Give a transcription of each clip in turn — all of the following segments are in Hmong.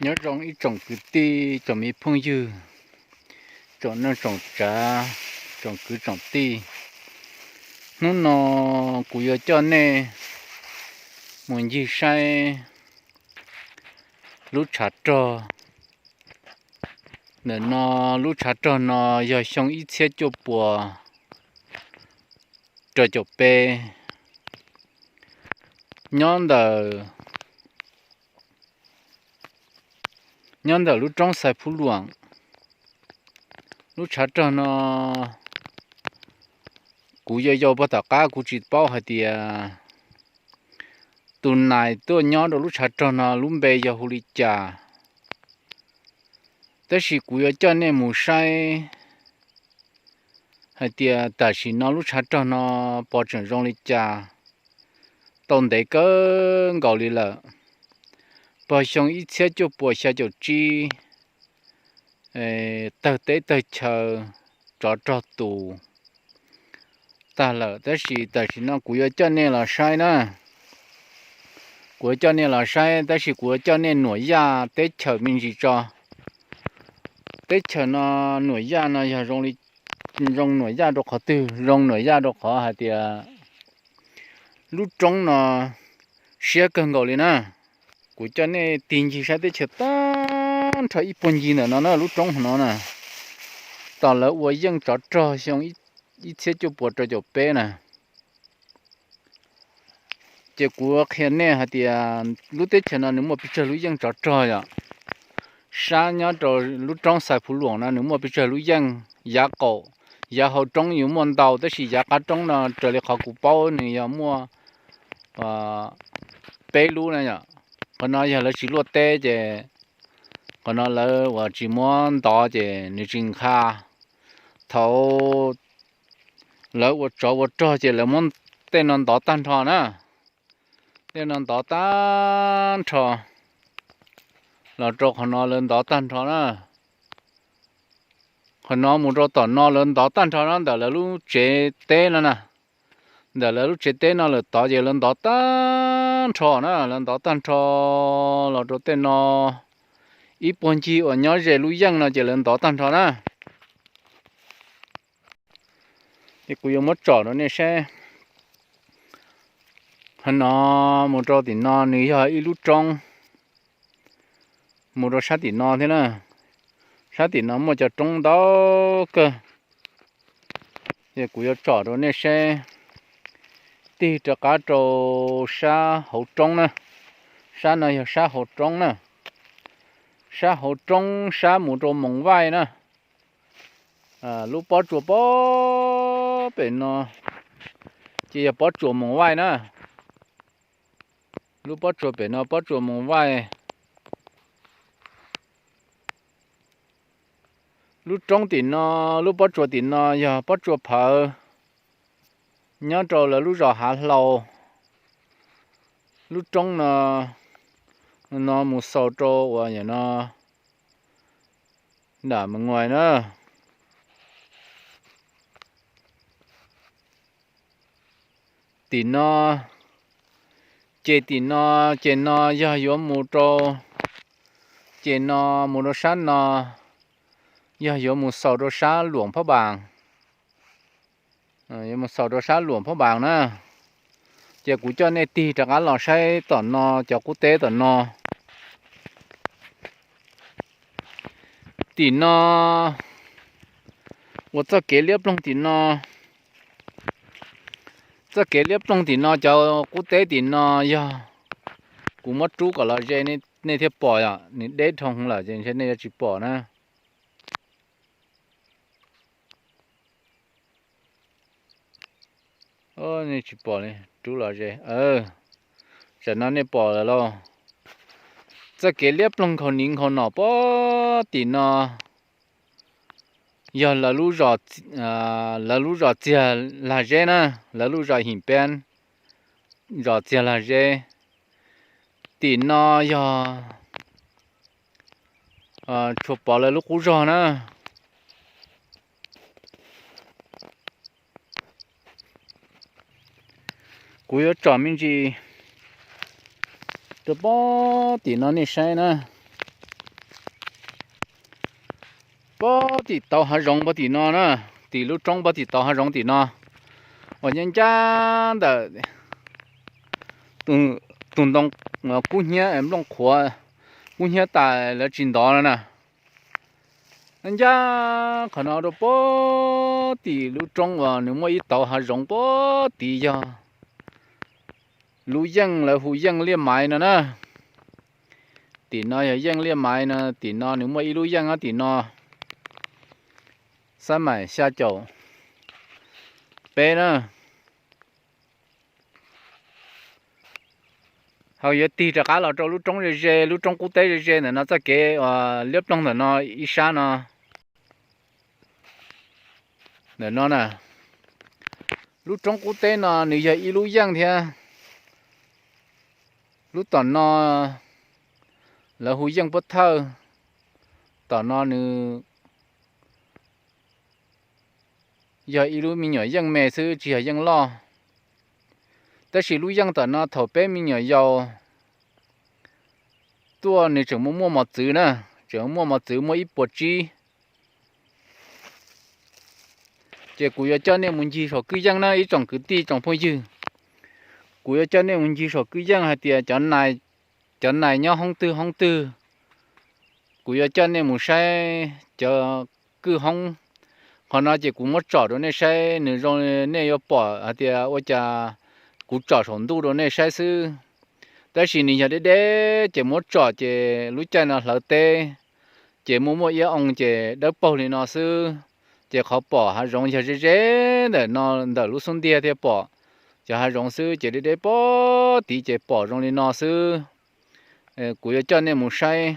Nyob zoo ib tsoom kwv tij, tsoom me phooj ywg, tsoom neej tsoom tsav, tsoom kwv tsoom tij. Hnub no kuv yuav coj nej mus ncig saib lub tshav rog. Ntawm no, lub tshav rog no yog xyoo ib txhiab cuaj puas rau caum peb, nyob ntawm nyob ntawm lub roob Xais Phuv Luam. Lub tshav rog no kuv yau yau puag tom qab kuv tsis paub hais tias tus nais tuaj nyob rau lub tshav rog no lub npe yog hu li cas. Tab sis kuv yuav coj nej mus saib hais tias tam sim no lub tshav rog no puas tseem zoo li cas. Tau ntev kawg nkaus li lawm, puag xyoo ib txhiab cuaj puas xya caum tsib, tawg teb tawg chaw, tsov rog tus tag lawm, tab sis tam sim no kuv yuav coj nej los saib na. Kuv yuav coj nej los saib, tab sis kuv yuav coj nej nuam yaj teb chaws me ntsis tso. Teb chaws no nuam yaj no yog zoo nuam yaj rau qhov twg? Zoo nuam yaj rau qhov hais tias lub roob no siab kawg nkaus li na. Kuv coj nej tig ncig saib teb chaws tag nrho ib puag ncig ntawm no na, lub roob no na, tom lawv ua yeej tsov rog xyoo ib txhiab cuaj puas rau caum peb na. Ces kuv qhia nej hais tias lub teb chaws no nws muaj pes tsawg lub yeej tsov rog yom. Sab nyob rau lub roob Xais Phuv Luam no nws muaj pes tsawg lub yeej, yav qaum, yav hauv roob yuav muaj ntau, tab sis yav qab roob no raws li qhov kuv paub nws yog muaj peb lub na yom. Qhov no yog lawv tsis luaj teb ces qhov no lawv uas tsis muab ntov ces nws tsis nkha. Thaum lawv ua tsov ua rog ces lawv muab tej no ntov tag nrho na. Tej no ntov tag nrho los rau qhov no lawv ntov tag nrho na. Qhov no mus rau tom no lawv ntov tag nrho na, ntawm lawv lub tsev teb no na. Ntawm lawv lub tsev teb no lawm tod ces lawv ntov tag nrho na, lawv ntov tag nrho los rau tej no. Ib puag ncig uas nyob ze lub yeej no ces lawv ntov tag nrho na. Ces kuv yuav muab tsom rau nej saib. Qhov no mus rau tim no nws yog ib lub roob, mus rau sab tim no thiab na. Sab tim no muaj cov roob ntau kawg. Ces kuv yuav tsom rau nej saib. Tig rov qab rau sab hauv roob na. Sab no yog sab hauv roob na. Sab hauv roob sab mus rau Moos Vaij na. Lub pob tsuas pob pem no ces yog pob tsuas Moos Vaij na. Lub pob tsuas pem no pob tsuas Moos Vaij. Lub roob tim no, lub pob tsuas tim no yog pob tsuas Phawv, nyob rau lawv lub zos Hav Hlau. Lub roob no, no mus xaus rau uas yam no, nram Moos Vaij na. Tim no, ces tim no, ces no yog yuav mus rau, ces no mus rau sab no, yog yuav mus xaus rau sab Luam Phab Npas. Yuav mus xaus rau sab Luam Phab Npas na. Ces kuv coj nej tig rov qab los saib tom no, cov qub teb tom no. Tim no, uas txoj kev liab ploog tim no, txoj kev liab ploog tim no cov qub teb tim no yog, kuv muab rub kom los ze nej thiaj pom yom, nws deb dhau lawm ces ntshe nej yuav tsis pom na. Nej tsis pom li, rub los ze. Tam no nej pom lawm lauj. Txoj kev liab ploog nkhaus niv nkhaus nom pob tim no yog lawv lub zos Txiag Lag Zeb na, lawv lub zos Him Peeb, zos Txiag Lag Zeb. Tim no yog tshuav pov lawv lub qub zog na. Kuv yuav tsom me ntsis rau pob tim no nej saib na. puag tim tauv hav zoov puag tim no na, tim lub roob puag tim tauv hav zoov tim no, uas nyob ncaj ntawm tus ntoo kub hnyiab nplooj qhuav kub hnyiab tas lawv tsis ntov no na. Ncaj qhov no rau puag tim lub roob uas nws muaj ib tauv hav zoov puag tid yog lub yeej lawv hu yeej Liaj Maiv no na. Tim no yog yeej Liaj Maiv no, tim no nws muaj ib lub yeej tim no, xab maim xya caum peb na. Hos yuav tig rov qab los rau lub roob ze ze, lub roob qub teb ze ze ntawm no txoj kev uas liab ploog ntawm no ib sab no. Ntawm no na, lub roob qub teb no nws yog ib lub yeej thiab. Lub tom no lawv hu yeej Puab Thawj. Tom no nws yog ib lub me nyuam yeej me xwb, tsis yog yeej loj. Tab sis lub yeej tom no thaum peb me nyuam yaus tuaj nws tseem muaj muaj mos txwv na, tseem muaj mos txwv muaj ib puas tsib. Ces kuv yuav coj nej mus ncig saum kwj yeej na ib tsoom kwv tij tsoom phooj ywg. Kuv yuav coj nej mus ncig saum kwj yeej hais tias cov nais nyob hoob twg hoob twg. Kuv yuav coj nej mus saib cov kwj hoob. Qhov no ces kuv muab tsom rau nej saib, nws zoo nej yuav pom hais tias ua cas kuv tsom saum ntuj rau nej saib xwb. Tab sis nws yog deb deb ces muab tsom ces lub caij no hlawv teb ces muaj muaj iab oo ces dawb paug li no xwb. Ces qhov pom hav zoov yog ze ze ntawm no, ntawm lub xub ntiag thiaj pom cov hav zoov xwb, ces deb deb puag tid ces pom zoo li no xwb. Kuv yuav coj nej mus saib.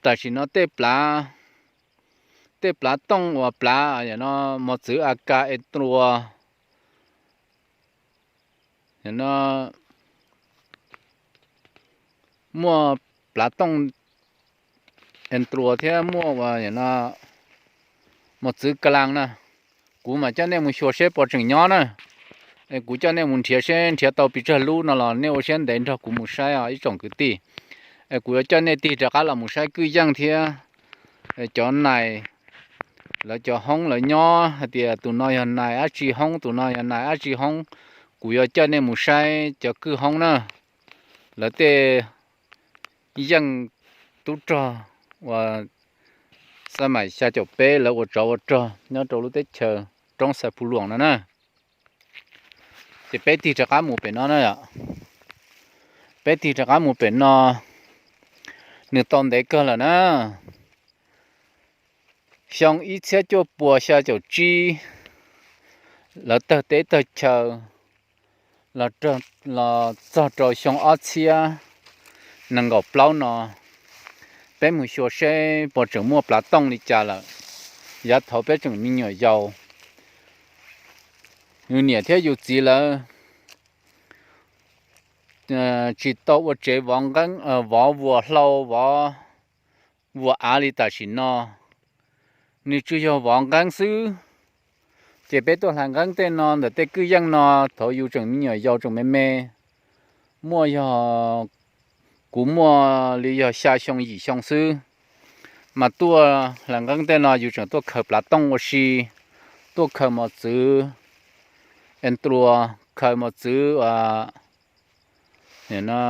Tam sim no tej plav, tej plav tooj uas plav no mos txwv A K E ntrua, no muaj plav tooj e ntrua thiab muaj mos txwv ka las na. Kuv mam coj nej mus xyuas seb puas tseem nyob na. Kuv coj nej mus nrhiav seb nrhiav tau pes tsawg lub no los nej ua siab ntev nrog kuv mus saib os ib tsoom kwv tij. Kuv yuav coj nej tig rov qab los mus saib kwj yeej thiab cov nais, lawv cov hoob lawv nyob hais tias tus no yog nais dab tsi hoob, tus no yog nais dab tsi hoob. Kuv yuav coj nej mus saib cov kwj hoob na, lawv tej yeej tub rog uas xab maim xya caum peb lawv ua tsov ua rog nyob rau lub teb chaws roob Xais Phu Luam no na. Ces peb tig rov qab mus pem no na. Peb tig rov qab mus pem no, nws tau ntev kawg lawm na. Xyoo ib txhiab cuaj pua xya caum tsib, lawv tawg teb tawg chaw los txog rau xyoo ob txhiab nees nkaum plaub no, peb mus xyuas seb puas tseem muaj plav tooj li cas lawm. Yav thaud peb tseem me nyuam yaus, yus niam thiab yus txiv lawv tsis tau ua tsev vov nqeeb, vov vuas hlau, vov vuas av li tam sim no. Nws tsuas yog vov nqeeb xwb. Ces peb tuaj hlais nqeeb tej no ntawm tej kwj yeej no, thaud yus tseem me nyuam yaus tseem me me, muaj yog, kuv muaj li yog xya xyoo yim xyoo xwb, mas tuaj hlais nqeeb tej no yus tseem tuaj khaws plav tooj ua si, tuaj khaws mos txwv e ntrua, khaws mos txwv no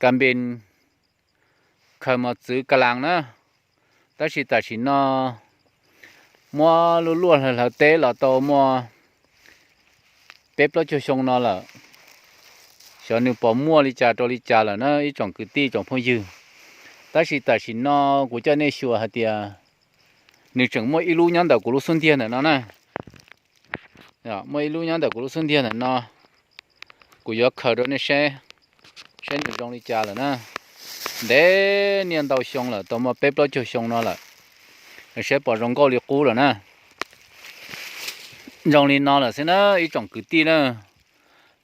ka npe, khaws mos txwv ka las na. Tab sis tam sim no muab luaj luaj hlawv hlawv teb los tau muaj peb plaub caug xyoo no lawm. Xyov nws puas muaj li cas rau li cas lawm na ib tsoom kwv tij tsoom phooj ywg. Tab sis tam sim no kuv coj nej xyuas hais tias nws tseem muaj ib lub nyob ntawm kuv lub xub ntiag ntawm no na. Muaj ib lub nyob ntawm kuv lub xub ntiag ntawm no. Kuv yuav khaws rau nej saib, saib nws zoo li cas lawm na. Ntev niaj ntau xyoo lawm, tau muaj peb plaub caug xyoo no lawm. Saib puas zoo nkauj li qub lawm na. Zoo li no lawm xwb na ib tsoom kwv tij na.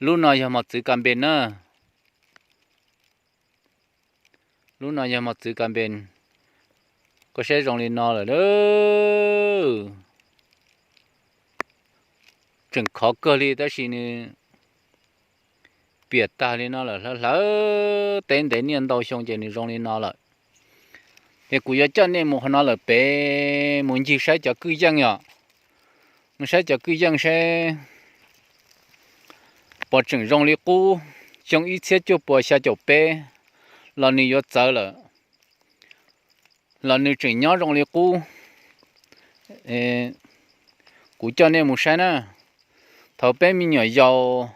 Lub no yog mos txwv ka npe na. Lub no yog mos txwv ka npe. Koj saib zoo li no lawm. Tseem khov kawg li tab sis nws piam tag li no lawm, hlawv hlawv teb ntev niaj ntau xyoo ces nws zoo li no lawm. Es kuv yuav coj nej mus qhov no lawm pem mus ncig saib cov kwj yeej yom. Mus saib cov kwj yeej saib puas tseem zoo li qub xyoo ib txhiab cuaj puas xya caum peb los nws yuav txawv lawm, los nws tseem nyob zoo li qub. Kuv coj nej mus saib na. Thaum peb me nyuam yaus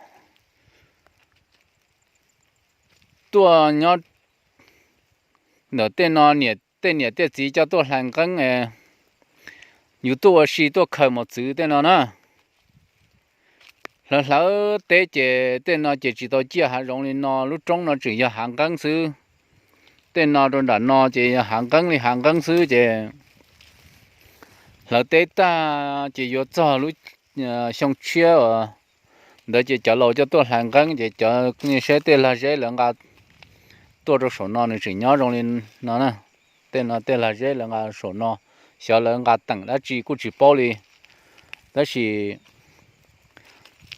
tuaj nyob ntawm tej no, tej niam tej txiv coj tuaj hlais nqeeb, yus tuaj ua si tuaj khaws mos txwv tej no na. Hlawv hlawv teb ces tej no ces tsis tau ciaj hav zoov li no, lub roob no tseem yog hav nqeeb xwb. Tej no rau nram no ces yog hav nqeeb li hav nqeeb xwb ces hlawv teb tag ces yuav txog lub xyoo tshiab ntawd ces cov laus coj tuaj hlais nqeeb ces cov nej saib tej lag zeb lawv nqa tuaj rau saum no nws tseem nyob zoo li no na. Tej no tej lag zeb lawv nqa saum no, xyov lawv nqa teem dab tsi kuj tsis paub li. Tab sis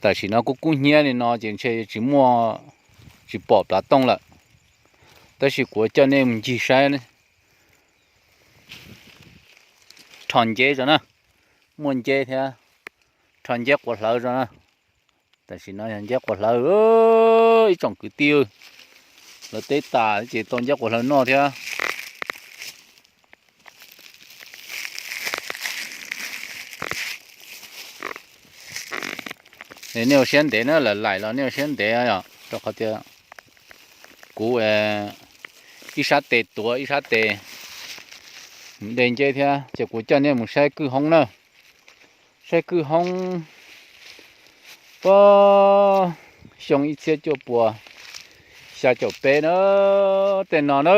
tam sim no kuj kub hnyiab li no ces ntshe tsis muaj, tsis pom plav tooj lawm. Tab sis kuv coj nej mus ncig saib rho nceb tso na, muaj nceb thiab, rho nceb quav hlawv tso na. Tam sim no yog nceb quav hlawv, ib tsoom kwv tij, lawv teb tas ces tau nceb quav hlawv noj thiab. Nej ua siab ntev na, lawm laim los nej ua siab ntev os, rau qhov tias kuv ib sab tes tuav ib sab tes de nceb thiab. Ces kuv coj nej mus saib kwj hoob na, saib kwj hoob puag xyoo ib txhiab cuaj puas xya caum peb na, tej no na.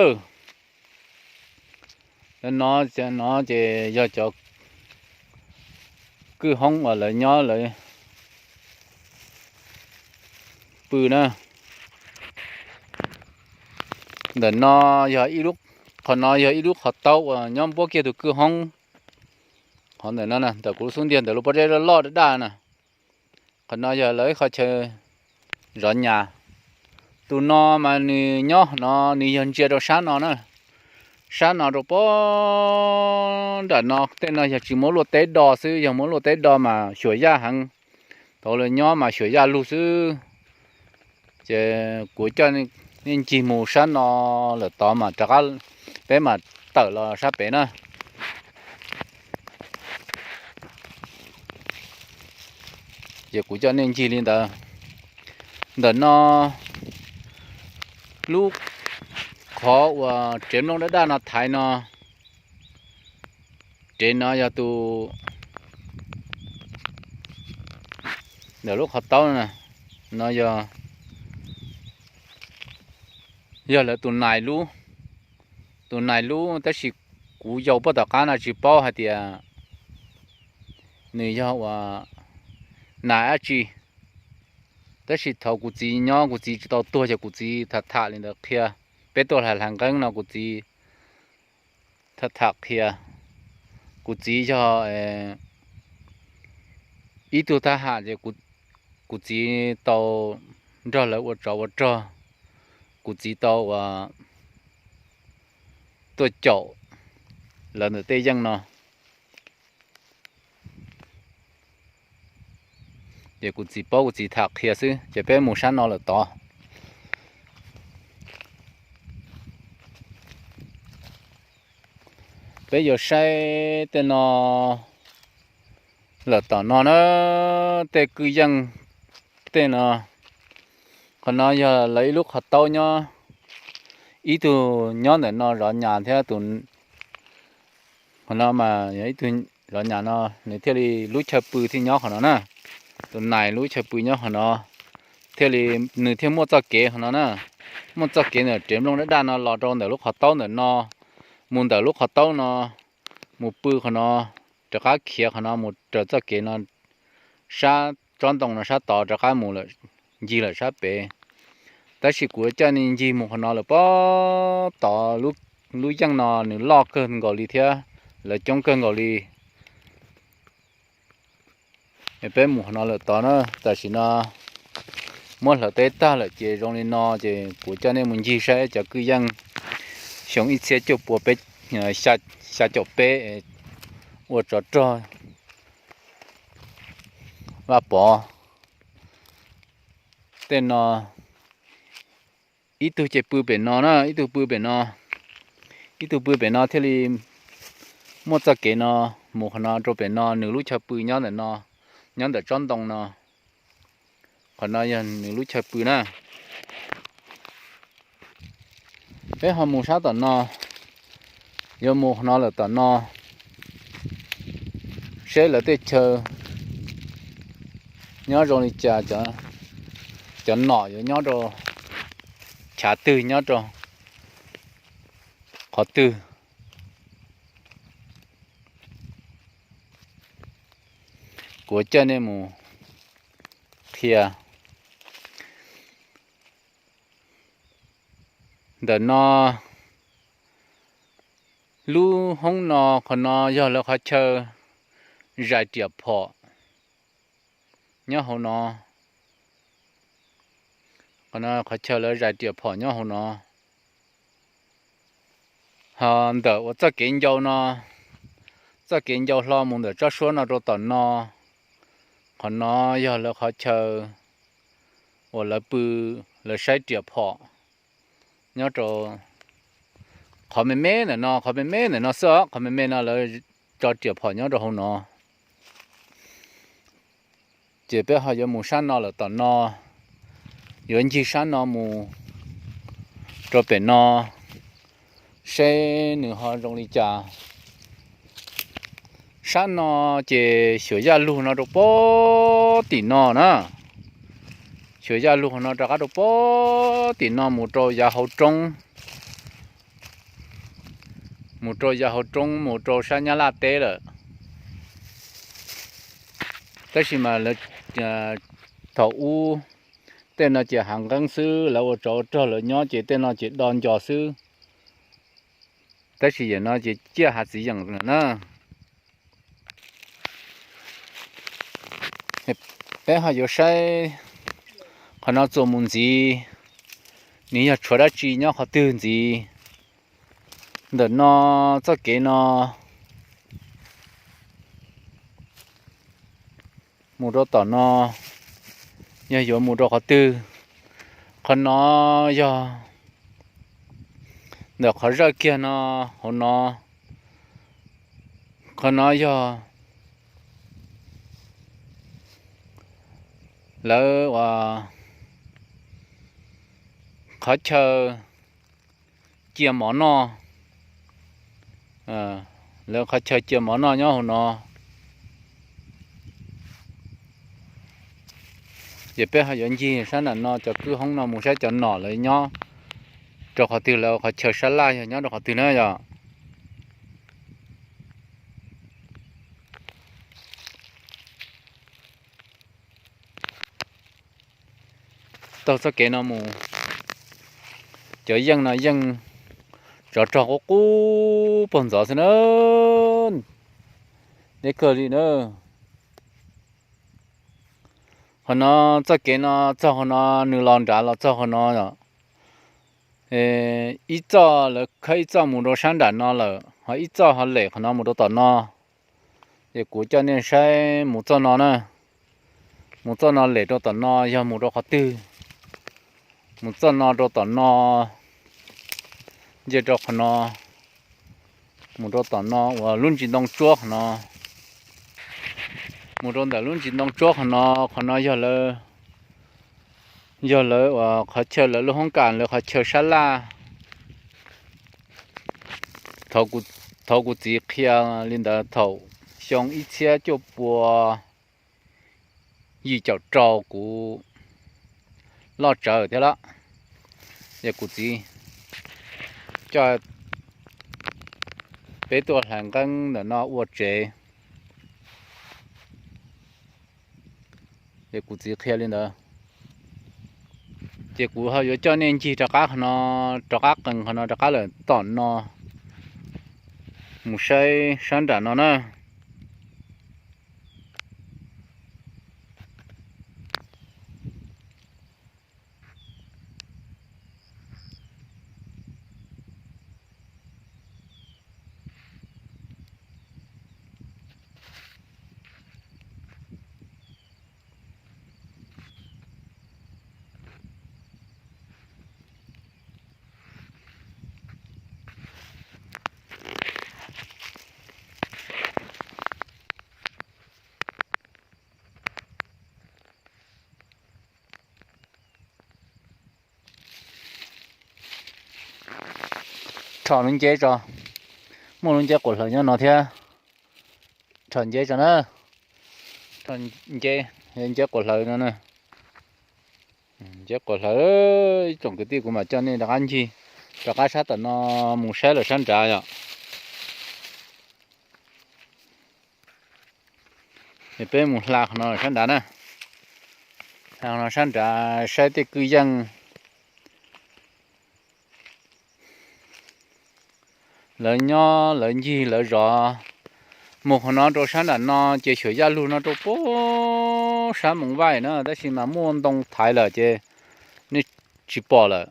No, no ces yog cov kwj hoob uas lawv nyob lawv pw na. Ntawm no yog ib lub, qhov no yog ib lub qhov taub uas nyob npuab kiag tus kwj hoob. Qhov ntawm no ntawm kuv lub xub ntiag ntawm lub pob zeb loj loj daj daj na. Qhov no yog lawv ib qho chaw zov nyas. Tus no mas nws nyob no nws yog ntsia rau sab no na, sab no rau puag nram no. Tej no yog tsis muab luaj teb do xwb, yog muab luaj teb do mas xyuas yaj heev. Thaum lawv nyob mas xyuas yaj lug xwb. Ces kuv coj nej ncig mus sab no lawm tod mas rov qab peb mam tawm los sab pem na. Ces kuv coj nej ncig li ntawd. Ntawm no lub qhov uas tsev nplooj daj daj no thaiv no, tsev no yog tus, ntawm lub qhov taub no, no yog, yog lawv tus nais lub, tus nais lub tab sis kuv yau puag tom qab no tsis paub hais tias nws yog uas nais dab tsi. Tab sis thaum kuv txiv nyob kuv txiv tsis tau tuag ces kuv txiv tham tham li ntawd qhia, peb tuaj hlais hlais nqeeb no kuv txiv tham tham qhia. Kuv txiv yog ib tug thab ham ces kuv txiv tau nrog lawv ua tsov ua rog, kuv txiv tau ua tuaj caum lawv ntawm tej yeej no. Ces kuv txiv paub kuv txiv tham qhia xwb. Ces peb mus sab no lawm tod. Peb yuav saib tej no lawm tom no na, tej kwj yeej tej no. Qhov no yog lawv ib lub qhov taub nyob, ib tug nyob ntawm no zov nyas thiab tus, qhov no mas yog ib tug zov nyas no, nws thiaj li lub chaw pw thiaj nyob qhov no na. Tus nais lub chaw pw nyob qhov no, thiaj li nws thiaj muaj txoj kev qhov no na. Muaj txoj kev ntawm tsev nplooj daj daj no los rau ntawm lub qhov taub ntawm no, mus ntawm lub qhov taub no, mus pw qhov no, rov qab khiav qhov no mus raws txoj kev no, sab tsob ntoo no sab tod rov qab mus lawm, ncig lawm sab pem. Tab sis kuv coj nej ncig mus qhov no lawm puag tod, lub yeej no nws loj kawg nkaus li thiab lawv coob kawg nkaus li. Peb mus qhov no lawm tod na, tam sim no muab hlawv teb tag lawm ces zoo li no ces kuv coj nej mus ncig saib cov kwj yeej xyoo ib txhiab cuaj pua peb xya caum peb, ua tsov rog Vaj Pov. Tej no ib tug ces pw pem no na, ib tug pw pem no, ib tug pw pem no thiaj li muaj txoj kev no mus qhov no rau pem no, nws lub chaw pw nyob ntawm no, nyob ntawm tsob ntoo no. Qhov no yog nws lub chaw pw na. Peb ho mus sab tom no, yuav mus qhov no lawm tom no, seb lawv tej chaw nyob zoo li cas, cov nom yuav nyob rau chav twg, nyob rau qhov twg. Kuv coj nej mus qhia. Ntawm no, lub hoob no, qhov no yog lawv qhov chaw zais riam phom nyob hauv no. Qhov no qhov chaw lawv zais riam phom nyob hauv no. Ho ntawm uas txoj kev ncau no, txoj kev ncau hlo mus ntawm tsob suab no rau tom no, qhov no yog lawv qhov chaw uas lawv pw, lawv saib riam phom nyob rau qhov me me ntawm no, qhov me me ntawm no xwb os, qhov me me no lawv tso riam phom nyob rau hauv no. Ces peb ho yuav mus sab no lawm tom no, yuav ncig sab no mus rau pem no, seb nws ho zoo li cas. Sab no ces xyuas yaj lug no rau pob tim no na, xyuas yaj lug no rov qab rau pob tim no mus rau yav hauv roob, mus rau yav hauv roob mus rau sab Nyab Laj teb lawm. Tab sis mas lawv, thaum ub tej no ces hav nqeeb xwb, lawv ua tsov ua rog lawv nyob ces tej no ces do nco xwb. Tab sis yam no ces ciaj hav txiv yeem na. Peb ho yuav saib qhov no txuas mus ntxiv, nws yog tshuav dab tsi nyob qhov twg ntxiv. Ntawm no txoj kev no mus rau tom no, yog yuav mus rau qhov twg? Qhov no yog ntawm qhov zawj kiag no, hauv no, qhov no yog lawv uas qhov chaw cia mov noj, lawv qhov chaw cia mov noj nyob hauv no. Ces peb ho yuav ncig sab nram no cov kwj hoob no mus saib cov nom lawv nyob rau qhov twg, lawv qhov chaw sab laj yog nyob rau qhov twg na yom. Taug txoj kev no mus, cov yeej no yeej tsov rog qub qub pag ntxov xwb na. Deb kawg li na. Qhov no txoj kev no txog qhov no, nws los nrad los txog qhov no. Ib txoj lawv khawb ib txoj mus rau sab nram no lawm, ho ib txoj ho lem qhov no mus rau tom no. Ces kuv coj nej saib mus txoj no na. Mus txoj no lem rau tom no yog mus rau qhov twg? Mus txoj no rau tom no, nce rau qhov no, mus rau tom no uas lub ntsis ntoo tsuab qhov no. Mus rau ntawm lub ntsis ntoo tsuab qhov no, qhov no yog lawv, yog lawv uas qhov chaw, lawv lub hoob kas, lawv qhov chaw sab laj. Thaum kuv txiv qhia li ntawd thaum xyoo ib txhiab cuaj pua yim caum rau kuv loj tsawv thiab lawm. Yog kuv txiv coj peb tuaj hlais nqeeb ntawm no ua tsev. Ces kuv txiv qhia li ntawd. Ces kuv ho yuav coj nej ncig rov qab qhov no, rov qab qees qhov no rov qab lawm tom no, mus saib sab nram no na. Rho lub nceb tso, muaj lub nceb quas hlawv nyob no thiab. Rho nceb tso na, rho nceb, nceb quas hlawv no na. Nceb quas hlawv, ib tsoom kwv tij, kuv mam coj nej rov qab ncig rov qab sab tom no mus saib lawm sab nrad yom. Es peb mus hla qhov no sab nrad na, hla qhov no sab nrad saib tej kwj yeej lawv nyob lawv ncig lawv zov. Mus qhov no rau sab nram no ces xyuam yaj lug no rau pem sab Moos Vaij na, tab sis mas muaj ntoo thaiv lawm ces nej tsis pom lawm.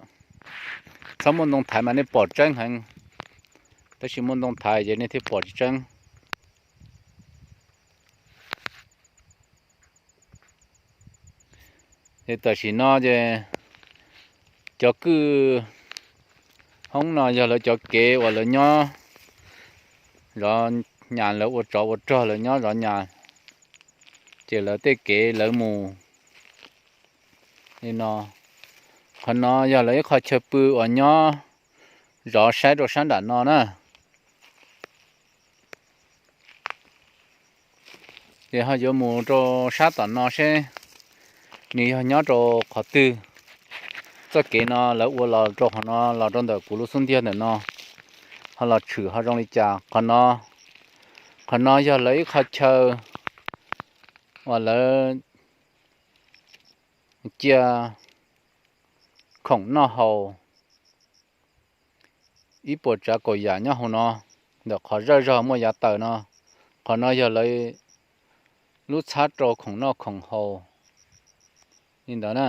Txhob muaj ntoo thaiv mas nej pom tseeb heev, tab sis muaj ntoo thaiv ces nej thiaj pom tsis tseeb. Es tam sim no ces cov kwj hoob no yog lawv cov kev uas lawv nyob zov nyas, lawv ua tsov ua rog lawv nyob zov nyas, ces lawv tej kev lawv mus li no. Qhov no yog lawv ib qho chaw pw uas nyob zov saib rau sab nram no na. Ces ho yuav mus rau sab tom no seb nws yog nyob rau qhov twg. Txoj kev no lawv ua los rau qhov no los rau ntawm kuv lub xub ntiag ntawm no, ho los tshwm ho zoo li cas. Qhov no, qhov no yog lawv ib qho chaw uas lawv cia khoom noj haus ib puas tsav kaum yam nyob hauv no, ntawm qhov zawj zog muaj yav tawm no. Qhov no yog lawv lub txhab rau khoom noj khoom haus li ntawd na.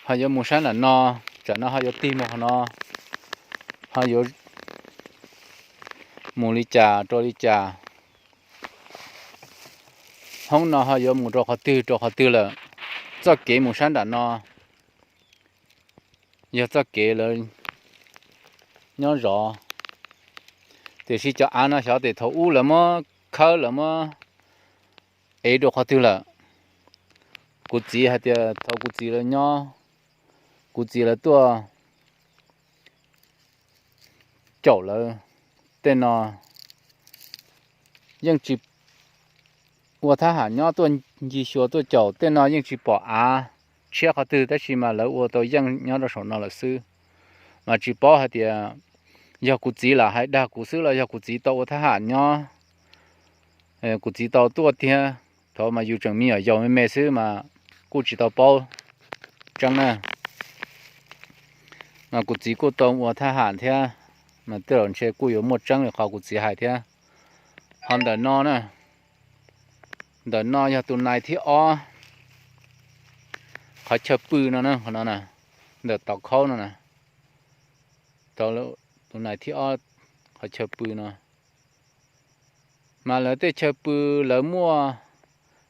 Ho yuav mus sab nram no, tsam no ho yuav tig mus qhov no, ho yuav mus li cas rau li cas. Hoob no ho yuav mus rau qhov twg rau qhov twg lawm. Txoj kev mus sab nram no yog txoj kev lawv nyob zov, tiam sis cov av no xyov tes thaum ub lawv muab khawb lawv muab ev rau qhov twg lawm. Kuv txiv hais tias thaum kuv txiv lawv nyob, kuv txiv lawv tuaj caum lawv, tej no yeej tsis ua thab ham nyob, tuaj ncig xyuas tuaj caum, tej no yeej tsis pom av tshiab qhov twg, tab sis mas lawv ua tau yeej nyob rau saum no lawm xwb. Mas tsis paub hais tias yog kuv txiv lam hais dag kuv xwb los yog kuv txiv tau ua thab ham nyob, kuv txiv tau tuaj tiag. Thaum mas yus tseem me nyuam yaus me me xwb mas kuj tsis tau paub tseeb na. Mas kuv txiv kuj tau ua thab ham thiab, mas tej zaum ntshe kuj yuav muaj tseeb li qhov kuv txiv hais thiab. Ho ntawm no na, ntawm no yog tus nais thib ob qhov chaw pw no na, qhov no na, ntawm tov khaub no na, tus nais thib ob qhov chaw pw no. Mas lawv tej chaw pw lawv muaj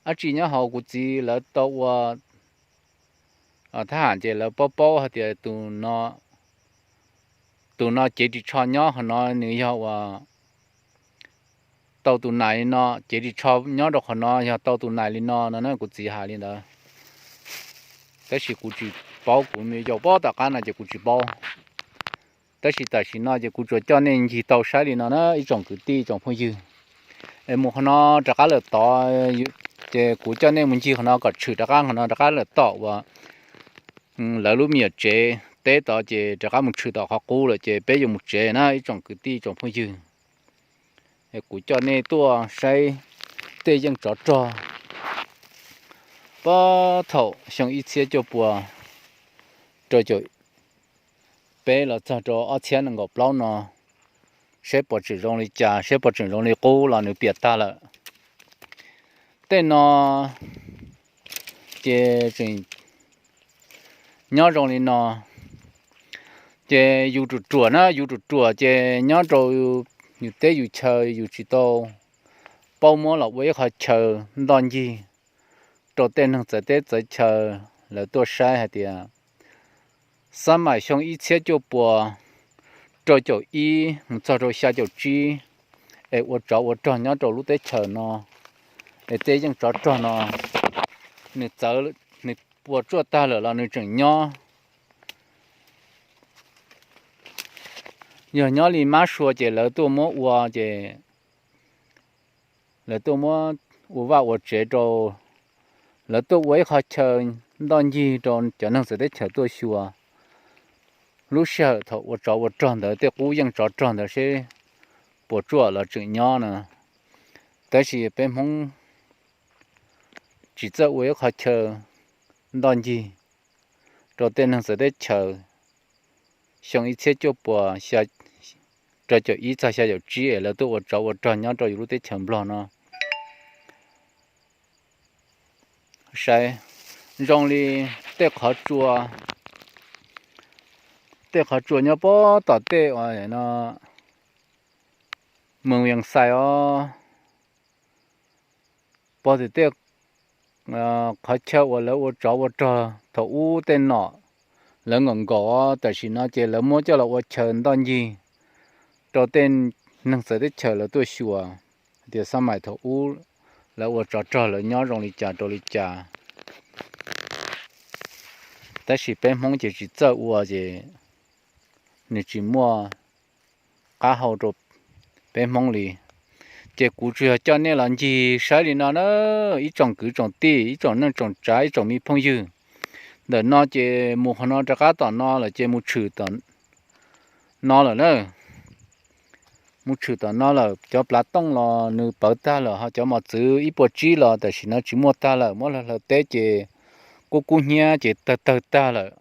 dab tsi nyob hauv, kuv txiv lawv tau ua thab ham ces lawv paub paub hais tias tus no cev ris tsho nyob qhov no nws yog uas tau tus nais li no, cev ris tsho nyob rau qhov no yog tau tus nais li no no na, kuv txiv hais li ntawd. Tab sis kuv tsis paub, kuv me yaus paub tom qab no ces kuv tsis paub. Tab sis tam sim no ces kuv tsuas coj nej ncig tau saib li no na ib tsoom kwv tij ib tsoom phooj ywg. Es mus qhov no rov qab lawm tod, ces kuv coj nej mus ncig qhov no kom tshwm rov qab qhov no rov qab lawm tom uas lawv lub me nyuam tsev teb tod, ces rov qab mus tshwm tom qhov qub lawm ces peb yuav mus tsev na ib tsoom kwv tij ib tsoom phooj ywg. Es kuv coj nej tuaj saib tej yeej tsov rog puag thaum xyoo ib txhiab cuaj puas rau caum peb los txog rau ob txhiab nees nkaum plaub no, saib puas tseem zoo li cas, saib puas tseem zoo li qub los nws piam tag lawm. Tej no ces tseem nyob zoo li no, ces yus ruam ruam na, yus ruam ruam ces nyob rau yus teb yus chaw yus tsis tau paub muab los ua ib qho chaw ntoj ncig rau tej neeg txawv teb txawv chaw lawv tuaj saib hais tias xab maim xyoo ib txhiab cuaj puas rau caum ib mus txog rau xya caum tsib es ua tsov ua rog nyob rau lub teb chaws no, es tej yeej tsov rog no nws txawv, nws puas tsuaj tag lawm los nws tseem nyob. yog nyob li mab sua ces lawv tuaj muab ua ces lawv tuaj muab ua vaj ua tsev rau, lawv tuaj ua ib qhov chaw ntoj ncig rau cov neeg txawv teb chaws tuaj xyuas. Lub sij hawm thaum ua tsov ua rog ntawd tej qub yeej tsov rog ntawd seb puas tsuaj los tseem nyob no. Tab sis peb Hmoob tsis txawj ua ib qhov chaw ntoj ncig rau tej neeg txawv teb chaws. Xyoo ib txhiab cuaj puas rau caum ib txog xya caum tsib es lawv tuaj ua tsov ua rog nyob rau yus lub teb chaws Nplog no. Saib zoo li tej qhov tsua, tej qhov tsua nyob pob tom tej no, Moos Vias Xais os, pog tim tej qhov chaw uas lawv ua tsov ua rog thaum ub tej nom lawv nkaum nkaus, tam sim no ces lawv muab coj los ua chaw ntoj ncig rau tej neeg txawv teb chaws lawv tuaj xyuas tias xab mais thaum ub lawv ua tsov rog lawv nyob zoo li cas rau li cas. Tab sis peb Hmoob ces tsis txawj ua ces nws tsis muaj qab hau rau peb Hmoob li. Ces kuv tsuas yog coj nej los ncig saib li no na, ib tsoom kwv tsoom tij, ib tsoom neej tsoom tsav, ib tsoom me phooj ywg. Ntawm no ces mus qhov no rov qab tom no lawm ces mus tshwm tom no lawm na. Mus tshwm tom no lawm, cov plav tooj los nws pawv tag lawm, ho cov mos txwv ib puas tsib los tam sim no tsis muaj tag lawm, muab hlawv teb ces kub kub hnyiab ces tawg tawg tag lawm,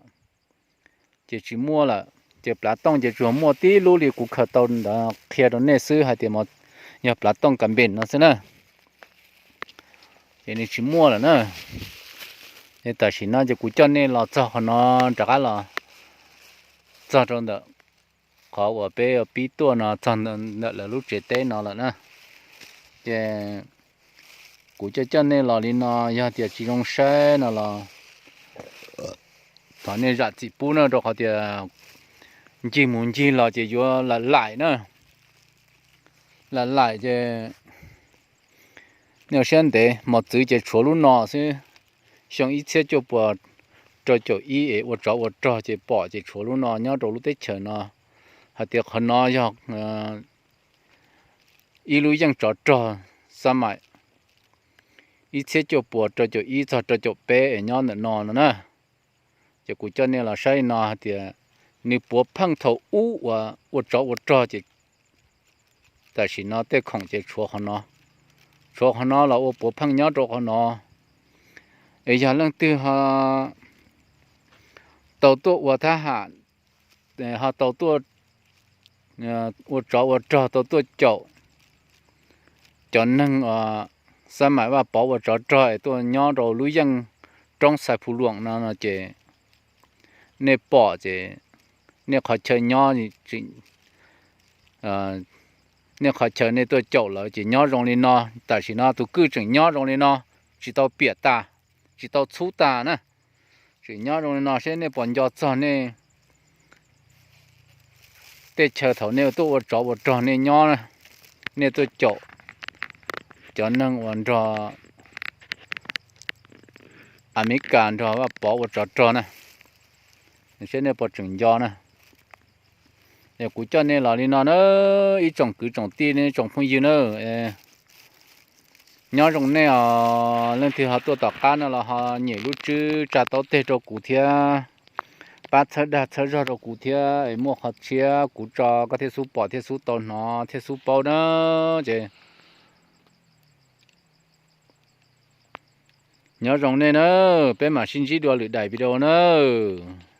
ces tsis muaj lawm. Ces plav tooj ces tsuas muaj tib lub li kuv khaws tau ntawd qhia rau nej xwb hais tias yog plav tooj kas npes no xwb na, ces nws tsis muaj lawm na. Es tam sim no ces kuv coj nej los txog qhov no, rov qab los txog rau ntawm qhov uas peb pib tuaj no, txog ntawm lawv lub tsev teb no lawm na. Ces kuv coj coj nej los li no, yog tias tsis zoo saib no los thov nej zam txim pub na, rau qhov tias ncig mus ncig los ces yuav lam laim na, lam laim ces nej ua siab ntev, mos txwv ces tshuav lub no xwb. Xyoo ib txhiab cuaj puas rau caum ib es ua tsov ua rog ces pom ces tshuav lub no nyob rau lub teb chaws no, hais tias qhov no yog ib lub yeej tsov rog xab mais ib txhiab cuaj puas rau caum ib txog rau caum peb es nyob ntawm no no na. Ces kuv coj nej los saib li no hais tias nws puav pheej thaum ub uas ua tsov ua rog ces tam sim no tej khoom ces tshuav qhov no, tshuav qhov no los ua puav pheej nyob rau qhov no. Es yog leej twg ho tau tuaj ua thab ham, ho tau tuaj ua tsov ua rog, tau tuaj caum cov neeg xab mais Vaj Pov ua tsov rog es tuaj nyob rau lub yeej roob Xais Phu Luam no no ces nej pom ces nej qhov chaw nyob, nej qhov chaw nej tuaj caum lawv ces nyob zoo li no. Tam sim no tus kwj tseem nyob zoo li no, tsis tau piam tas, tsis tau txhub tas na. Tseem nyob zoo li no seb nej puas nco txog nej tej chaw thaum nej tuaj ua tsov ua rog nej nyob, nej tuaj caum cov neeg uas nrog Amelikas nrog Vaj Pov ua tsov rog na, seb nej puas tseem nco na. Es kuv coj nej los li no na, ib tsoom kwv tsoom tij, nej tsoom phooj ywg na. Nyob zoo nej os, leej twg ho tuaj tom qab no los ho nyem lub tswb tsa taub teg rau kuv thiab, pab txhawb dag txhawb zog rau kuv thiab, es muaj qhov tshiab kuv tso koj thiaj xub pom thiaj xub tau hnov thiaj xub paub na. Ces nyob zoo nej na, peb mam sib ntsib dua lwm daim video nawb.